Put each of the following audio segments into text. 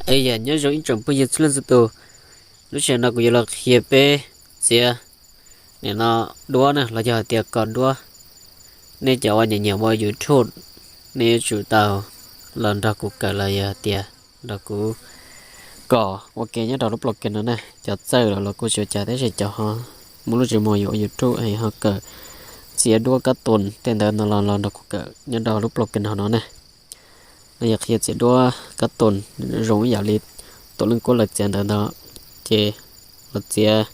Es yog nyob zoo ib tsoom phooj ywg txhua leej txhua tus, lub sij hawm no kuv yuav los qhia peb txiav nim no duab na los yog hais tias kos duab. Nej cov uas nyiam nyiam ua YouTube, nej yuav tsum tau los nrog kuv kawm los yog hais tias nrog kuv kos ua ke nyob rau lub program no na. Cov txawj los los kuj tsis ua cas tab sis cov ho muaj lub ntsej muag yuav ua YouTube es ho kawm txiav duab kab toos tej ntawd no los los nrog kuv kawm nyob rau lub program no na. No yog qhia txiav duab kab toos zoo ib yam li tus leej kuab lawv txiav ntawd ntag. Ces los txiav,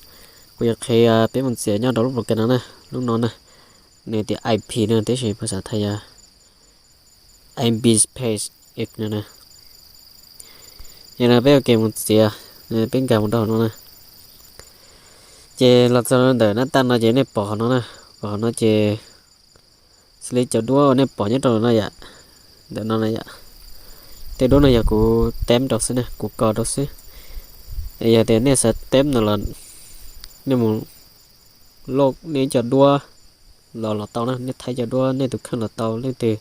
kuv yuav qhia peb mus txiav nyob rau lub program no na, lub no na. Nws tias I P na tab sis phas xas thais yog I P Space X no na. Yog no peb ua ke mus txiav, peb nkag mus rau hauv no na. Ces los txog ntawm nab taj no ces nej pom hauv no na, pom hauv no ces xws li cov duab uas nej pom nyob rau no yom, ntawm no na yom. Tej duab no yog kuv teb rau xwb na, kuv kos rau xwb. Yog tias nej xav teb no los nej mus load nej cov duab los los tau na, nej thaij cov duab nej tus kheej los tau, leej twg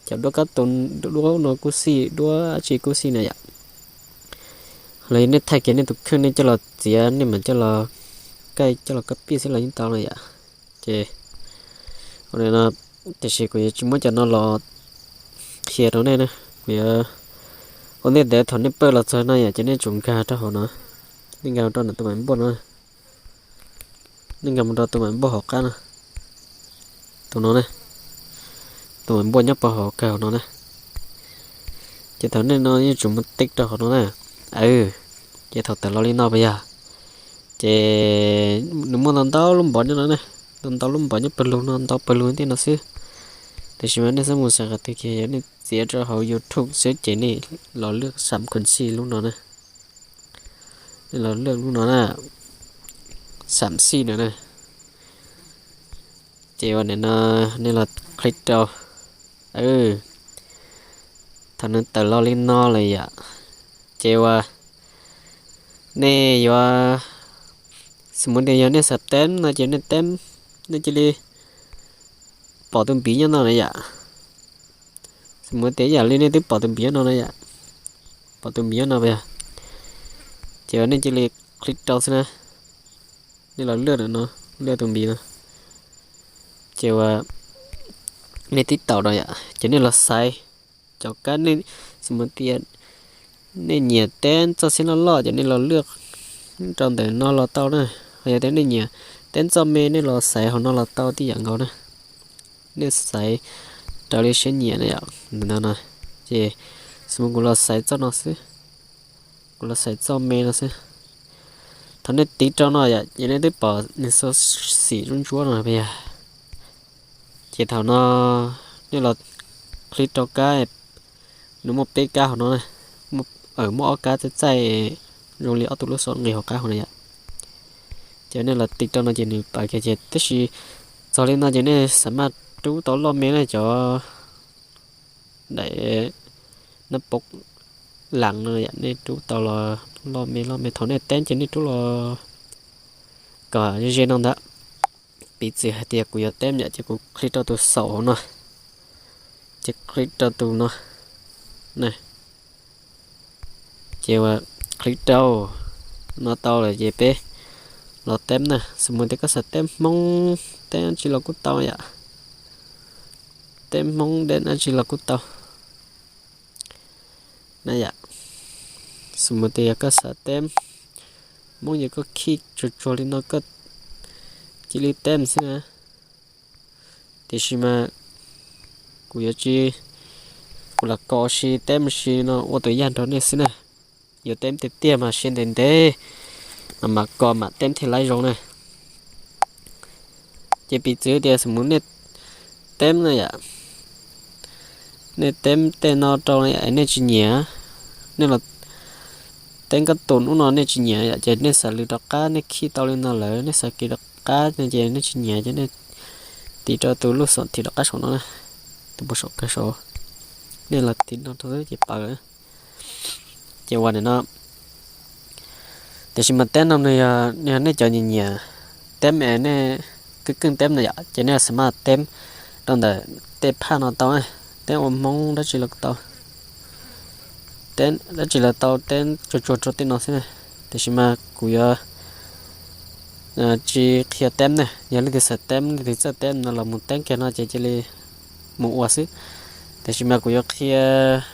cov duab kab toos, duab no kuj xij, duab dab tsi kuj xij na yom. Los yog nej thaij kiag nej tus kheej nej coj los txiav, nej mam coj los kaij coj los copy xwb los yeej tau na yom. Ces ua li no, tiam sis kuv yuav tsis muab cov no los qhia rau nej na, kuv yuav ua ntej ntawd thaum nej pawj los txog no yom ces nej tsum nkag rau hauv no, nej nkag rau ntawm tus mav npuaj no, nej nkag mus rau tus mav npuaj hauv qab no, tus no na, tus mav npuaj nyob puag hauv kawg hauv no na. Ces thaum nej no yeej tsum mus tib rau hauv no na. Ces thaum tawm los li no puas yog? Ces nws muaj ntau ntau lub npov nyob no na, ntau ntau lub npov nyob pawg lug no, ntau pawg lug tej no xwb. Tiam sis mas nej xav mus xav qhov twg kiag, yog nej txiav rau hauv YouTube xwb ces nej los lwaj xam khun xij lub no na. Nej los lwaj lub no na, xam xij no na. Ces ua ntawm no nej los click rau. Thaum nws tawm los li no lawm yom, ces ua nej yuav, xws li tias yog nej xav teb no ces nej teb, nej cia li pom tus npiv nyob no na yom. Xws li tias ib yam li nej twb pom tus npiv nyob no na yom, pom tus npiv nyob no puas yog? Ces ua nej cia li click rau xwb na. Nej los lwaj no, lwaj tus npiv no. Ces ua nej tib taum rau yom, ces nej los xaiv cov kab, xws li tias nej nyiam teb txoj xib loj loj ces nej los lwaj rau ntawm no los tau na. Ho yog tias nej nyiam teb txoj me nej los xaiv hauv no los tau tib yam nkaus na. Nej xaiv raws li siab nyiam na yom, ntawm no no. Ces xws li kuv los xaiv txoj no xwb, kuv los xaiv txoj me no xwb. Thaum nej tiv rau no yom, ces nej twb pom nws xuas xim ntsuab ntsuab no puas yog? Ces thaum no nej los click rau kab, nws muaj peb kab hauv no na, muaj ob kab txaij txaij zoo li ob tug lub xom nqis hauv qab hauv no yom. Ces nej los tiv rau no ces nws pais kiag ces, tab sis txog li no ces nej xam maj rub tau loj me na, cov daim nab pov lam no yom, nej rub tau los loj me loj me, thaum nej teb ces nej rub los kom ze ze no ntag. Piv txwv hais tias kuv yuav teb yom, ces kuv click rau tus xaum hauv no, ces click rau tus no, ces click rau no tau lawm ces peb los teb na. Xws li tias koj xav teb Hmoob teb dab tsi los kuj tau yom, teb Hmoob teb dab tsi los kuj tau na yom. Xws li tias yog koj xav teb Hmoob ces koj khij tsuag tsuag li no koj cia li teb xwb na. Tiam sis mas kuv yuav tsis, kuv lam kos ua si teb ua si no ua tus yaj nrog nej xwb na. Yuav teb tiag tiag mas siab ntev ntev no mam kos mam teb thiaj laib zoo na. Ces piv txwv tias xws li nej teb na yom, nej teb tej no rau nej tsis nyiam, nej los teb kab toos ub no nej tsis nyiam yom, ces nej xav lwm rov qab, nej khij tau li no lawm nej xav kiv rov qab no ces nej tsis nyiam ces nej tiv rau tus lub xom thim rov qab saum no na, tus puag saum kawg saud, nej los tiv no rau xwb ces pais lawm. Ces ua ntawm no, tiam sis mas teb no nws yog, nws yog nej cov nyiam nyiam teb es nej keej keej teb na yom, ces nej xav maj teb rau ntawm tej phaj no tau, teb ua Hmoob dab tsi los kuj tau, Dab tsi los tau, teeb tsuag tsuag rau tej no xwb na. Tiam sis mas kuv yuav tsis qhia teeb na, yog leej twg xav teeb, leej twg txawj teeb no los mus teeb kiag no ces cia li mus ua xwb. Tiam sis mas kuv yuav qhia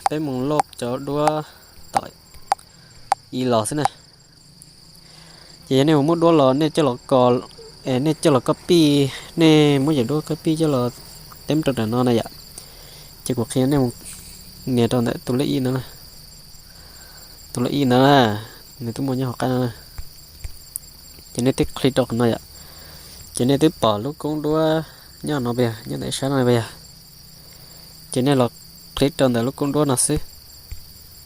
peb mus loj cov duab tom ib los xwb na. Ces yog nej mus muab duab los nej coj los ko, nej coj los copy, nej muab yam duab copy coj los teeb rau ntawm no na yom. Ces kuv qhia nej mus nias rau ntawm tus lej ib no, tus lej ib no na, nws twb muaj nyob hauv qab no na. Ces nej twb click rau qhov no yom. Ces nej twb pom lub koob duab nyob no pas yog, nyob ntawm ib sab no pas yog. Ces nej los click rau ntawm lub koob duab no xwb.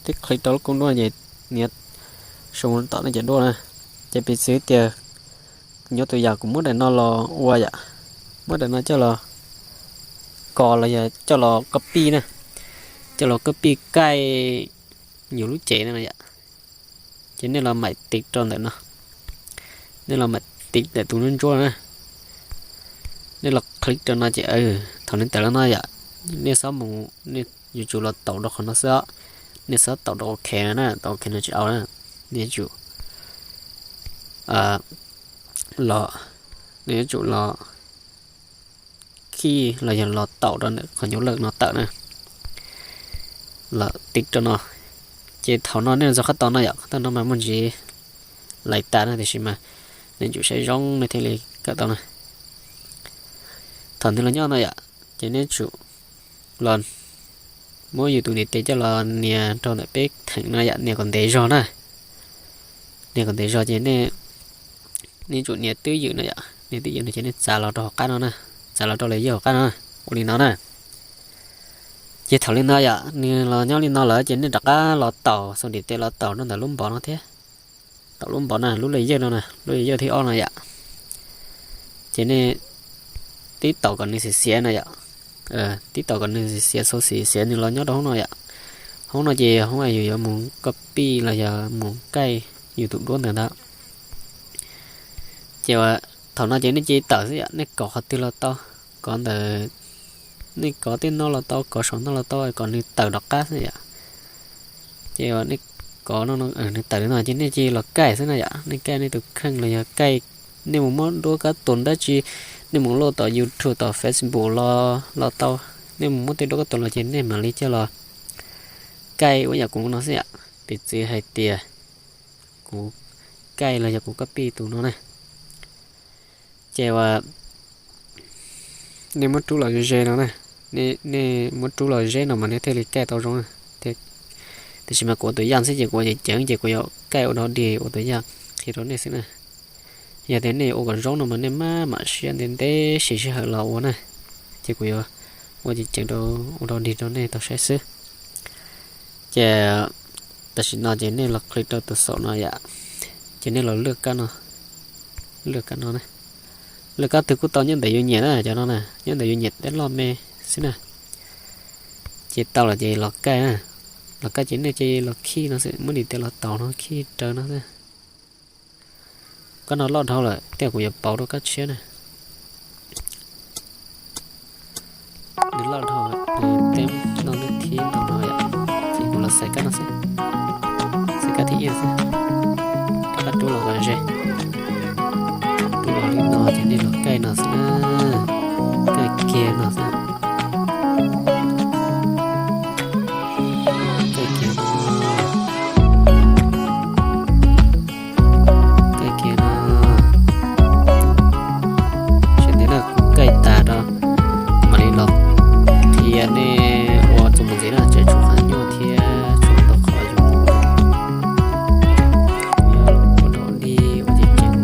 Twb click rau lub koob duab ces nias sau mus tom nej cov duab na. Ces piv txwv tias, nyob tus yam kuv muab daim no los ua yom, muab daim no coj los ko los yog coj los copy na, coj los copy kaij yus lub cev na yom. Ces nej los maim tiv rau ntawm no, nej los maim tiv ntawm tus ntsuab ntsuab na, nej los click rau no ces thaum nws tawm los no yom, nej xob mus, nej yuav tsum los taum rau qhov no xwb os. Nej xob taum rau OK no na, taum OK no tsis au na. Nej yuav tsum los, nej yuav tsum los khij los yog los taum rau ntawm qhov nyuj lawj no tawm na, los tiv rau no. Ces thaum no nej los txog qhov tau no yom, qhov tau no mas muaj ntsis lais tas na, tiam sis mas nej yuav tsum saib zoo nej thiaj li kawm tau na. Thaum nws los nyob no yom, ces nej yuav tsum los muab yus tus ntiv tes coj los nias rau ntawm peb theem no yom, nias kom ntev zog na. Nias kom ntev zog ces nej, nej yuav tsum nias twj ywm no yom, nias twj ywm no ces nej txav los rau hauv qab no na, txav los rau layer hauv qab no, ua li no na. Ces thaum li no yom, nws los nyob li no lawm ces nej rov qab los taum, xuas ntiv tes los taum rau ntawm lub npov no thiab. Taum lub npov na, lub layer no na, lub layer thib ob no yom. Ces nej tib taum kom nws xiav xiav no yom, tib taum kom nws xiav, xuas xiav xiav nws los nyob rau hauv no yom. Hauv no ces hauv yus yuav mus copy los yog mus kaij yus tus duab ntawd ntag. Ces thaum no ces nej cia li tawm xwb yom, nej kov qhov twg los tau, kov ntawm, nej kov tej no los tau, kov saum no los tau, kom nws tawm rov qab xwb yom. Ces nej kov no, nws tawm li no ces nej cia li los kaij xwb na yom, nej kaij nej tus kheej los yog kaij, nej mus muab duab kab tus dab tsi, nej mus load tom YouTube tom Facebook los los tau, nej mus muab tej duab kab tus los ces nej mam li coj los kaij ua yam kuv no xwb yom. Piv txwv hais tias kuv kaij los yog kuv copy tus no na, ces nej muab rub los ze no na, nej muab rub los ze no mas nej thiaj li kaij tau zoo na. Tiam sis mas kuv ua tus yaj xwb ces kuv ua ceev ceev ces kuv yuav kaij ua dog dig ua tus yaj qhia rau nej xwb na. Yog tias nej ua kom zoo no mas nej maj mam siab ntev ntev siv sij hawm los ua na. Ces kuv yuav ua ceev ceev rau, ua dog dig rau nej tau saib xwb. Ces tam sim no ces nej los click rau tus xaum no yom, ces nej los lwaj kab no, lwaj kab no na, lwaj kab twg kuj tau nyob ntawm yus nyiam na, cov no na nyob ntawm yus nyiam tej loj me xwb na. Ces tau lawm ces los kaij na, los kaij ces nej cia li los khij no xwb, muab ntiv tes los taus no khij raws no xwb. Kab no loj dhau lawm, tej zaum kuv yuav pauv rau kab tshiab na. Nws loj dhau, nws teb no nws thib ntau no yom, ces kuv los xaiv kab no xwb, xaiv kab thib ib xwb, rov qab rub los kom ze. Rub los li no ces nej los kaij no xwb, kaij kiag no xwb, kaij kiag no, kaij kiag no. Sawv daws na, kuv kaij tas rau, kuv mam li los qhia nej ua txuas mus ntxiv na, tseem tshuav qhov nyuaj thiab tshuav ntau qhov yus ua dog dig ua ceev ceev.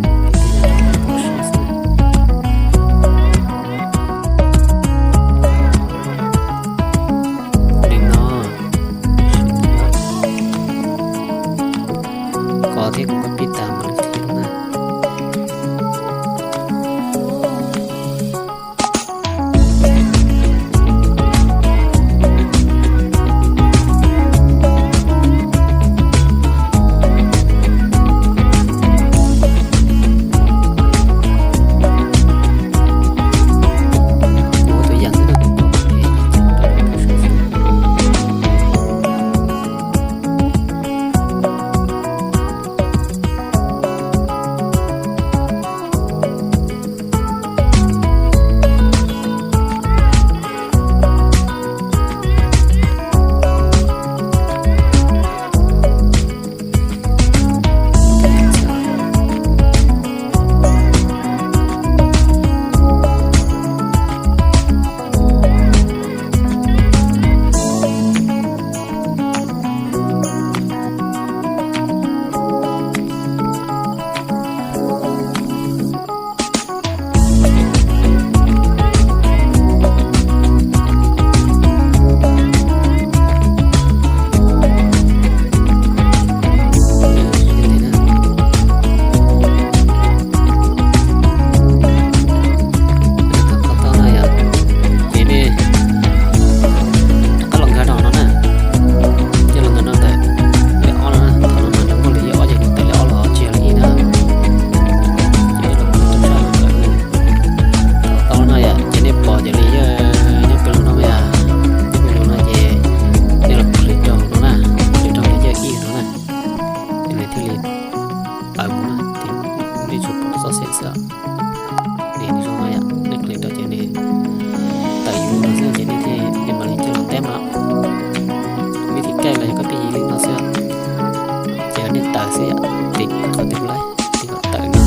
xwb yom, tim qhov twg kuv laij, tim kom tawm no.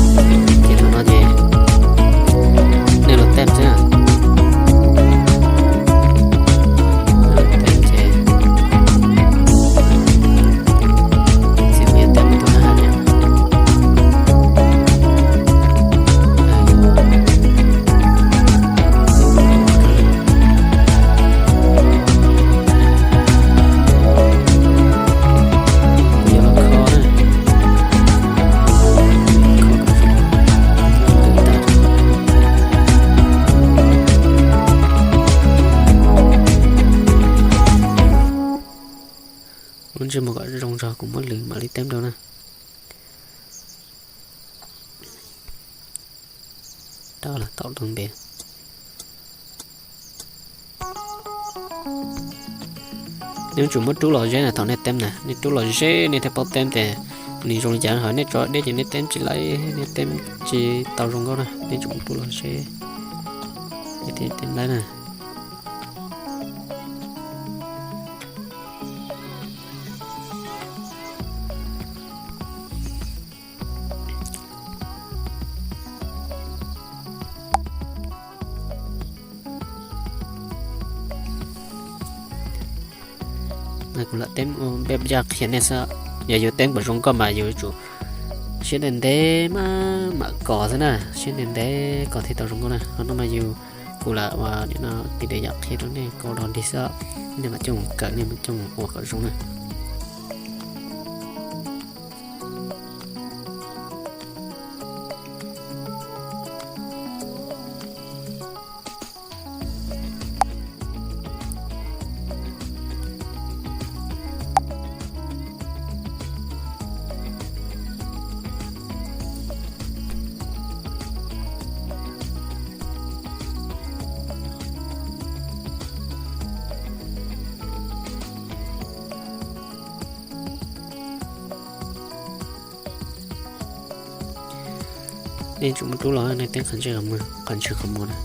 Ces thaum no ces nej los teb xwb na. Teb ces txiv kuv yuav teb mus tus na ha tias Ua ntsej muag kom zoo zog kuv muab lwv mam li teb rau na. Tau los tau lub npe. Nej yuav tsum muab rub los zeb na, thaum nej teb na, nej rub los zeb nej thiaj paub teb tias nws zoo li cas. Ho nej tso deb ces nej teb tsis laib, nej teb tsis tau zoo nkauj na, nej tsum muab rub los zeb, nej thiaj teb laib na. Kuv lam teb ua npej yaj qhia nej xwb, yog yus teb kom zoo nkauj mas yus yuav tsum siab ntev ntev mas mam kos xwb na, siab ntev ntev kos thiaj tau zoo nkauj na. Ho no mas yus, kuv lam ua nim no tiv daim yam qhia rau nej kom dog dig xwb, nej mam coj mus kawm, nej mam coj mus ua kom zoo na. Nej tsum muab rub los, nej teb qhov ntsej qhov muag, qhov ntsej qhov muag na.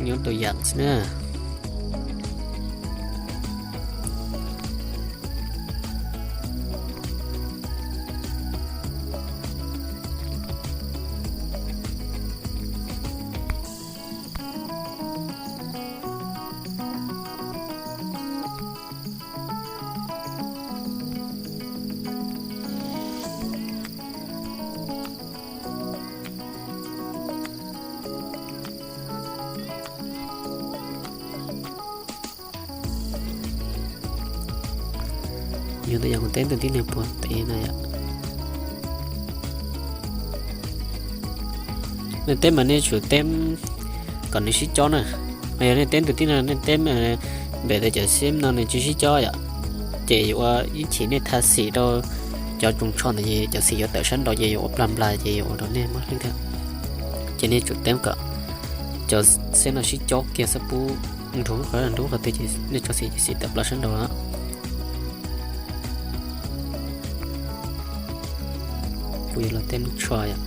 Nyob tus yam xwb na. Yog tus yam kuv teb tus tib neeg puag tim no yom. Nej teb mas nej tsum teb kom nws sib cob na. Mas yog nej teb tus tib no, nej teb npem tias cov xib no nws tsis sib cob yom, ces yuav ua ib chim nej tha xim rau cov tsoos tsho ntawd ces cov xim yuav tawm sab nraud ces yuav ua plag nplas ces yuav ua rau nej mob hlwb thiab. Ces nej tsum teb kom cov xib no sib cob kiag xwb, pub nrug qhov nrug qhov twg ces nej tso xim ces xim tawm plaws sab nraud na. Kuv yuav los teb lub tsho yom.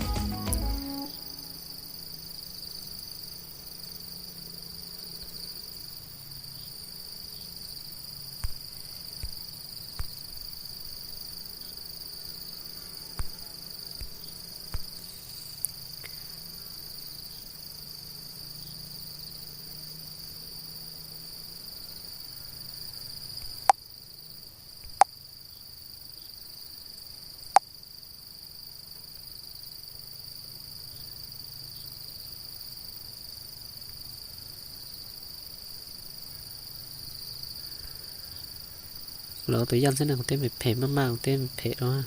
Los tus yaj xwb ne, kuv teb phem maj maj, kuv teb phem rau.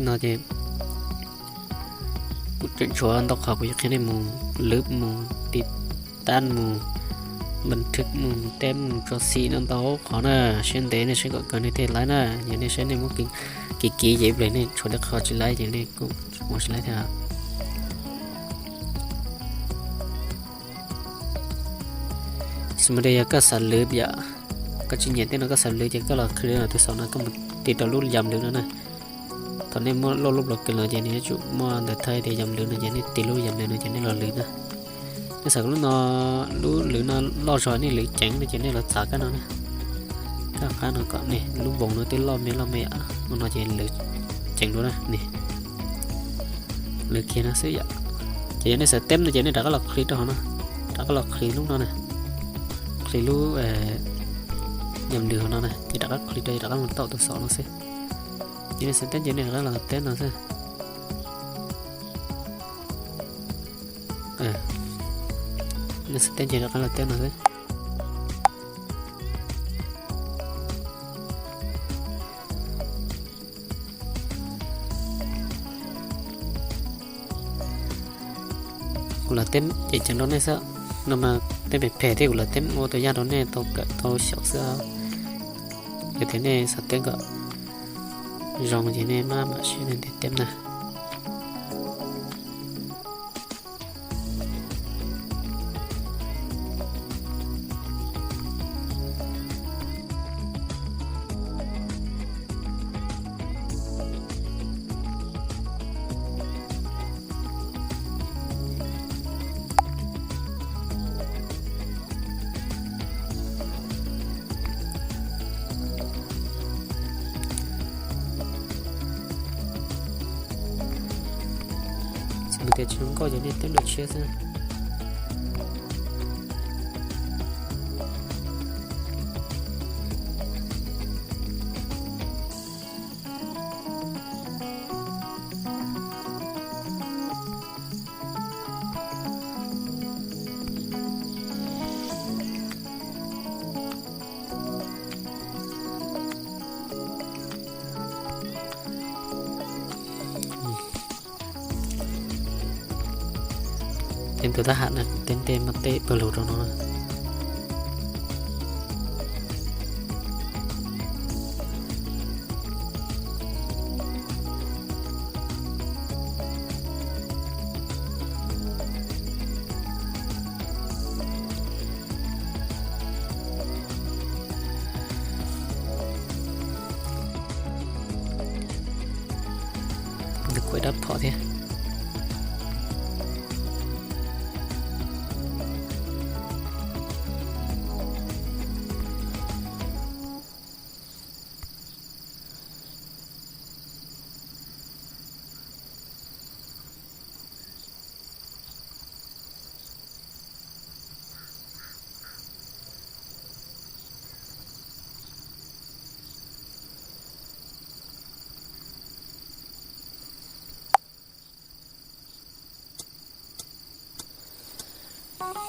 No ces kuv tseem tshuav ntau qhov kuv yuav qhia nej mus lwv, mus tiv tab, mus npas thwv, mus teb, mus tso xim no ntau qhov na. Siab ntev nej saib kom kawg nej thiaj laib na. Yog nej saib nej muab kiv kiv ces ib pliag nej tshuav li qhov tsis laib ces nej kuj ua tsis laib thiab. Xws li yog koj xav lwv yom, koj tsis nyiam tej no koj xav lwv ces koj los click rau tus saum no, koj mus tiv rau lub yam lwv no na. Thaum nej muab load lub program los ces nws yuav tsum muaj ntawv thawj tias yam lwv no ces nej tiv lub yam lwv no ces nej los lwv na. Nej xav kom lub no, lub lwv no loj zog nej lwv ceev no ces nej los txav kab no na. Kab qab no kom nej lub voos no twb loj me loj me ua no ces lwv ceev dua na. Lwv kiag no xwb yom. Ces yog nej xav teb no ces nej rov qab los click rau hauv no, rov qab los click lub no na, click lub yam lwv hauv no na ces rov qab click rau, rov qab mus tau tus saum no xwb. Ces nej xav teb ces nej rov qab los teb no xwb. Nej xav teb ces rov qab los teb no xwb. Kuv los teb ceev ceev rau nej xwb, no mas teb phem phem thiab kuv los teb ua tus yaj rau nej tau kawm tau xyaum xwb. Yog tias nej xav teb kom zoo ces nej maj mam siab nej teb na. Txawm tias tsis zoo nkauj ces nej teb dua tshiab xwb. Teb tus tab ham na, teb tej maj teb pawg lug rau no. Nws kuj dab phom thiab.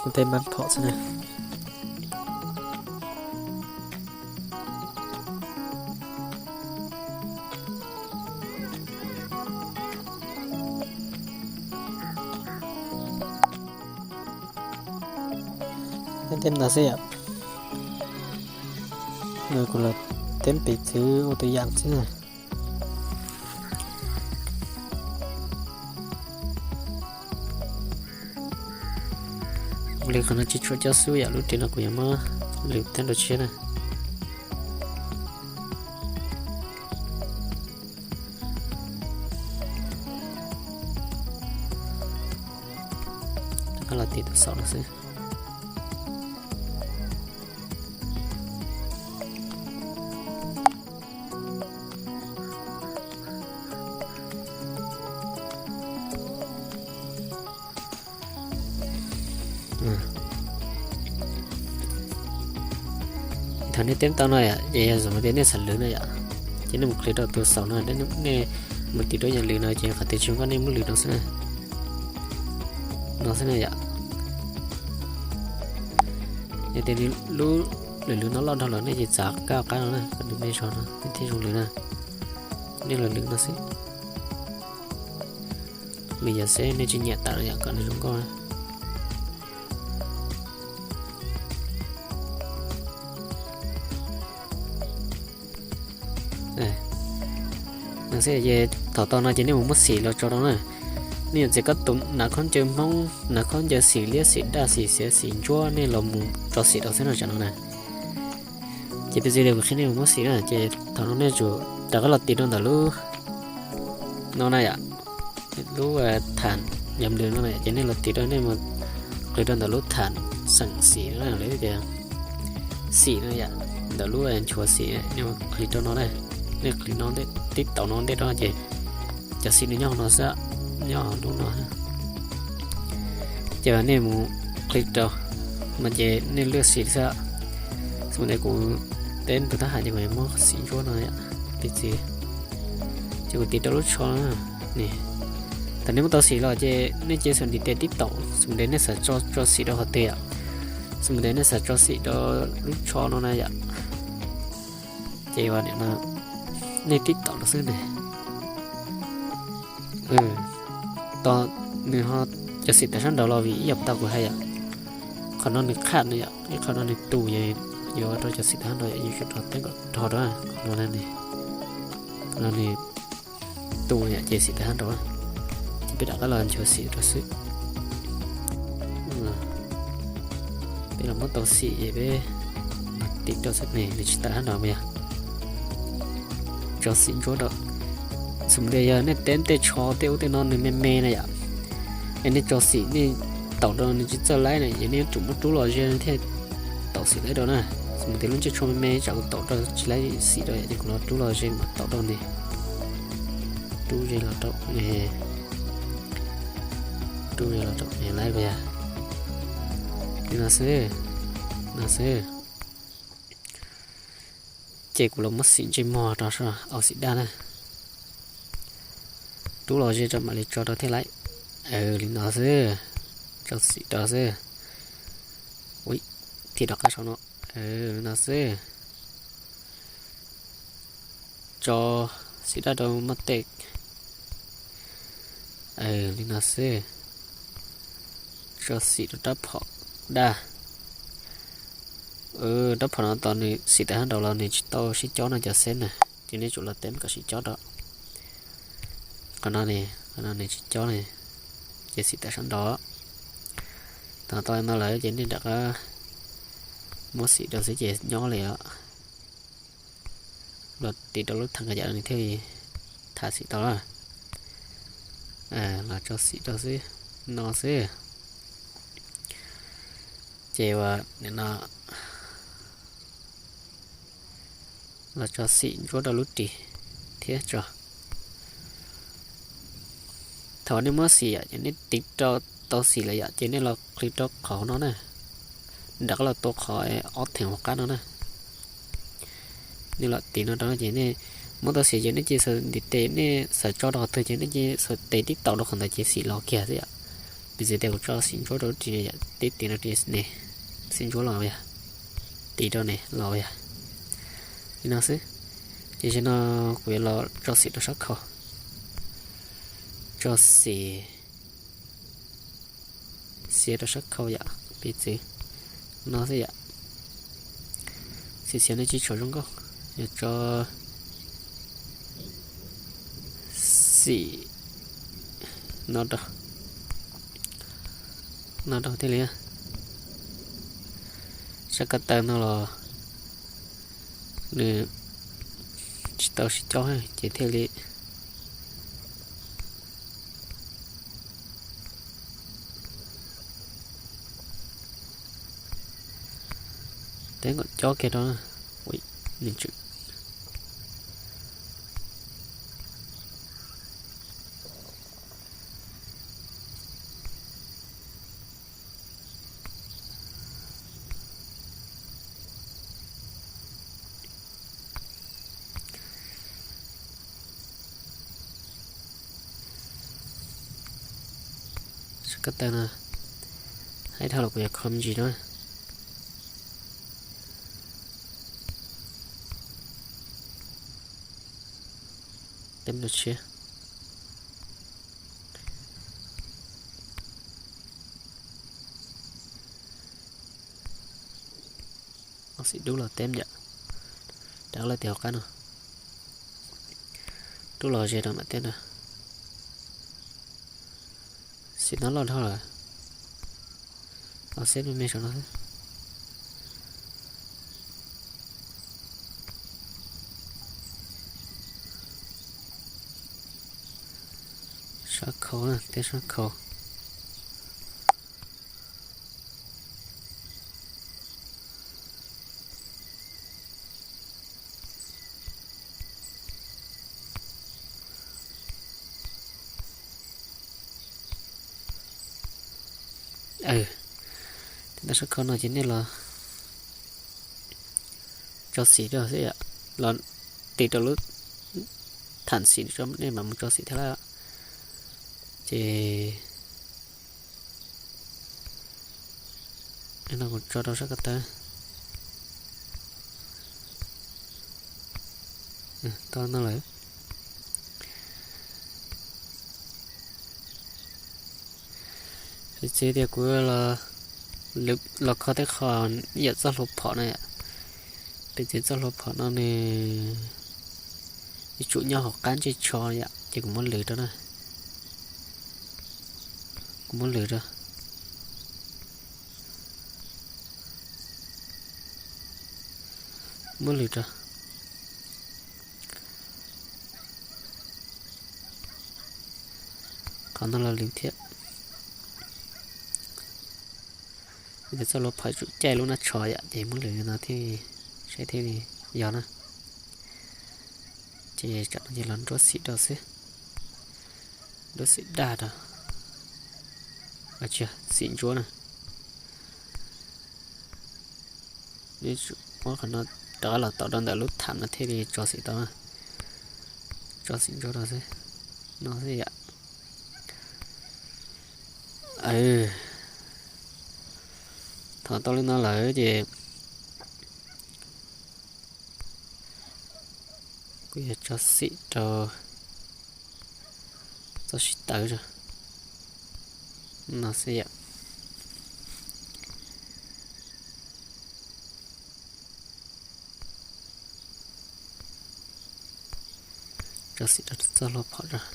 Kuv tej maj phom xwb na. Teb ntawd xwb yom. Kuv los teb piv txwv ua tus yam xwb na. Li qhov no tsis tshua coj xub yom, lub ris no kuv yuav muab lwm teb dua tshiab na. Rov qab los tiv tus saum no xwb. Thaum nej teb tau no yom, ces yog tias nej xav lwv no yom, ces nej mus click rau tus xaum no, nej mus tiv rau yam lwv no ces qhov twg tsis zoo nkauj nej muab lwv no xwb na. No xwb na yom. Yog tias nws lub lwm lwv no loj dhau lawm nej ces txav kab qab no na kom nws me zog no nej thiaj zoo lwv na. Nej los lwv no xwb. Lwm yam seb nej tsis nyiam tawm los yom kom nws zoo nkauj na. No xwb ces thaum tau no ces nej mus muab xim los tso rau na. Nej yuav txiav koj tus hnav khaub ncaws Hmoob, hnav khaub ncaws xim liab xim daj xim xiav xim ntsuab nej los mus tso xim rau xwb no tsam no na. Ces peb txwv li kuv qhia nej mus muab xim na ces thaum no nej tsum rov qab los tiv rau ntawm lub no na yom, lub tham yam lwv no na ces nej los tiv rau nej mus click rau ntawm lub tham xeem xim na lawv tias xim no yom, ntawm lub nchuav xim nej click rau no na, nej click no tib taum no ntej rau ces cov xim nws nyob hauv no xwb, nyob hauv lub no. Ces nej mus click rau no ces nej lwaj xim xwb. Xws li kuv teb tus thab ham ces kuv muab xim ntsuab no yom, piv txwv ces kuv tiv rau lub tsho no. Thaum nej muab tau xim los ces nej cia xav ntiv tes tib taum, xws li nej xav tso xim rau qhov twg yom, xws li nej xav tso xim rau lub tsho no na yom, ces nej tib taum no xwb ne. Tos nws ho cov xim tawm sab nraud los vim ib yam tau kuv hais yom, qhov no nws qham no yom, ib qho no nws tus, yuav rau cov xim tawm sab nraud yom, yuav tsum rau teeb kom rog rau, qhov no nws tus yom ces xim tawm sab nraud. Ces peb rov qab los nchuav xim rau xwb. Peb los muab tau xim es peb tiv rau xwb ne, nws tsis tawm sab nraud mas yog tso xim ntsuab rau. Xws li yog nej teb tej tsho tej ub tej no nws me me na yom, es nej tso xim nej taum rau nws tsis txawj laib na, es nej yuav tsum muab rub los ze thiaj taum xim laib rau na. Xws li tias lub ntsej tsho me me tsam kuv taum rau tsis laib xim rau yom, ces kuv los rub los ze mam taum rau ne. Rub ze los rau ne, rub ze los rau ne laib pas yog. Li no xwb, no xwb. Ces kuv los muab xim ntsej muag rau, au xim daj na. Rub los ze rau mam li tso rau thiaj laib. Li no xwb. Tso xim rau xwb. Ui, thiaj rov qab saum no. Li no xwb. Tso xim daj rau maj tej. Li no xwb. Tso xim rau rab phom daj. Rab phom no tos nws xim tawm sab nraud los nws tsis tau sib cob no cov xeb na, ces nej tsum los teeb kom sib cob rau. Qhov no ne, qhov no nws tsis cob ne, ces xim tawm sab nraud. Thaum tau no lawm ces nej rov qab muab xim rau xwb ces nyob li os. Los tiv rau lub tham ka yam nws thiaj li tham xim tau na. Los tso xim rau xwb, no xwb. Ces ua no los tso xim ntsuab rau lub ris thiab tso. Thaum nej muab xim yom, ces nej tiv rau tau xim lawm yom, ces nej los click rau qhov no na, rov qab los tua qhov ob theem hauv qab no na. Nej los tiv no rau no ces nej muab tau xim ces nej cia xav ntiv tes, nej xav tso rau qhov twg ces nej cia xav tes tib taum rau qhov ntawd ces xim los kiag xwb yom. Piv txwv tias kuv tso xim ntsuab rau lub ris yom, tib tiv rau ris ne, xim ntsuab los yog, tiv rau ne los yog. Li no xwb. Ces zaum no kuv yuav los tso xim rau sab khau. Tso xim xiav rau sab khau yom, piv txwv no xwb yom. Xim xiav no tsis tshua zoo nkauj, yog tso xim no rau, no rau thiaj li. Sab ko taw no los nws tsis tau sib cob ces thiaj li teeb kom cob kiag rau. Ko taw no, hais dhau los kuv yuav kho me ntsis no. Teb rau tshiab. Ob xim dub los teb yam, rov lawm tim hauv qab no. Dub los ze rau mam teb na. Xim no loj dhau lawm. Los xeb me me saum no xwb. Sab khau, teb sab khau. Teb sab khau no ces nej los tso xim rau xwb yom, los tig rau lub tham xim, nej mam mus tso xim thiab lawm. Ces no kuv tso rau sab ko taw. Tau no lawm. Peb txiv tias kuv los kho tej qho ib yam txoj hlua phom na yom. Peb txiv txoj hlua phom no nws yuav tsum nyob hauv qab ntsej tsho yom, ces kuv muab lwv rau na. Kuv muab lwv rau. Muab lwv rau. Qhov no los lwv thiab. Ces txoj hlua phom tsum caij lub nab tsho yom, ces muab lwv no thiaj saib thiaj li yog na. Ces tsam no ces los ntsuab xim rau xwb. Ntsuab xim daj rau. Xim ntsuab na. Muab qhov no rov qab los tau rau ntawm lub tham no thiaj li tso xim tau. Tso xim ntsuab rau xwb. No xwb yom. Thov tau li no lawm ces kuv yuav tso xim rau txoj sib tawv no xwb yom. Tso xim rau txoj hlua phom rau.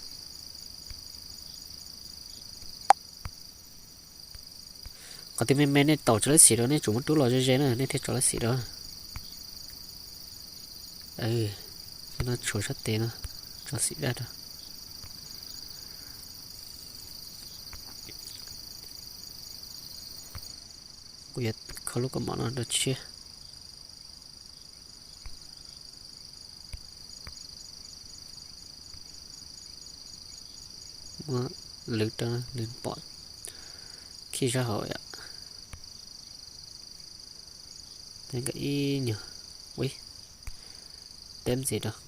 Qhov twg me me nej taus tso lab xim rau, nej tsum muab rub los ze ze na nej thiaj tso lab xim rau. No tshuav sab tes no, tso xim daj rau. Kuv yuav kho lub kaus mom no rau tshiab. Muab lwv rau nws pom khij sab hauv yom. Teb nkawd ib nyuag, ui, teb ntxiv rau.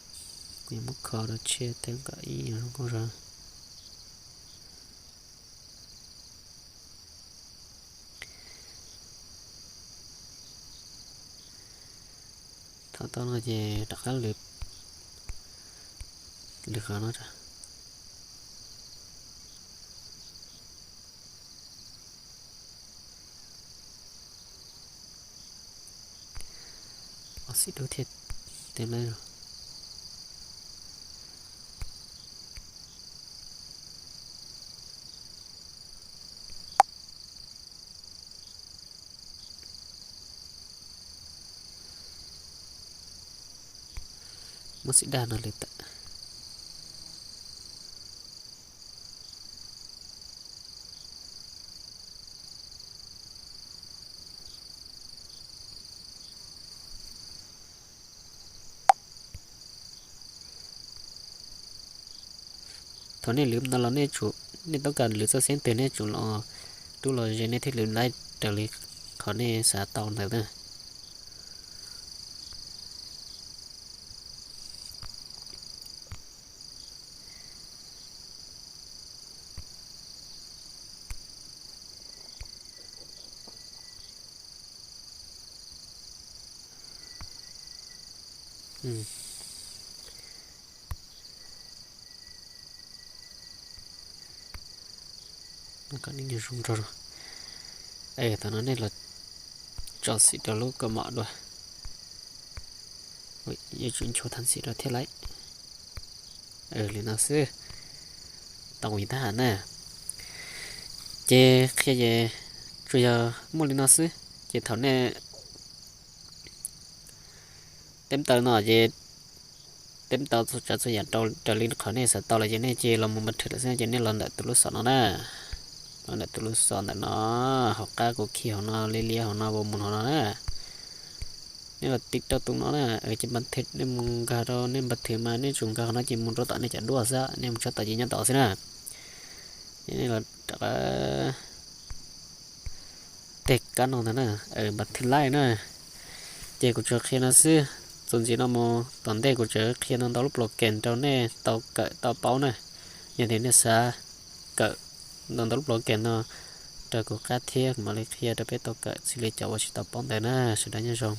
Kuv yuav muab kho rau tshiab, teb nkawd ib nyuag zoo nkauj zog. Thaum tau no ces rov qab lwv qhov no rau. Ob xim dub thiaj teb lawm. Muab xim daj no lwv tawm. Thaum nej lwv no los nej tsum, nej toob kas lwv txoj xeeb twg nej tsum los rub los ze nej thiaj lwv laib raws li qhov nej xav tau ntawd na. Thaum no nej los tso xim rau lub kaus mom dua, yuav tsum nchuav thaj xim rau thiab lauj. Li no xwb, tau ib tab na. Ces qhia ces tsuas yog muaj li no xwb. Ces thaum nej teb tau no ces teb tau txhua tsav txhua yam raws li qhov nej xav tau lawm ces nej cia li los mus npa thwm lawm xwb ces nej los ntawm tus lub xov no na. Los ntawm tus lub xov ntawm no, hauv qab kuv khi hauv no, liab liab hauv no, mus hauv no na. Nej los tiv rau tus no na, ces npa thwm, nej mus nkag rau, nej npa thwm mas nej tsum nkag qhov no ces mus rau tom nej cov duaj xwb, nej mus tshaj tawm ces nyob tod xwb na. Ces nej los rov qab tej kab no ntag na, npa thwm laij na. Ces kuv tsuas qhia no xwb, txuas ntxiv no mus tom ntej kuv tseem qhia ntau ntau lub program rau nej tau kawm tau paub na. Yog tias nej xav kawm ntau ntau lub program no rau kuv qab thiab kuv mam li qhia rau peb tau kawm txij li cov uas tsis tau paub ntawd na. Sawv daws nyob zoo.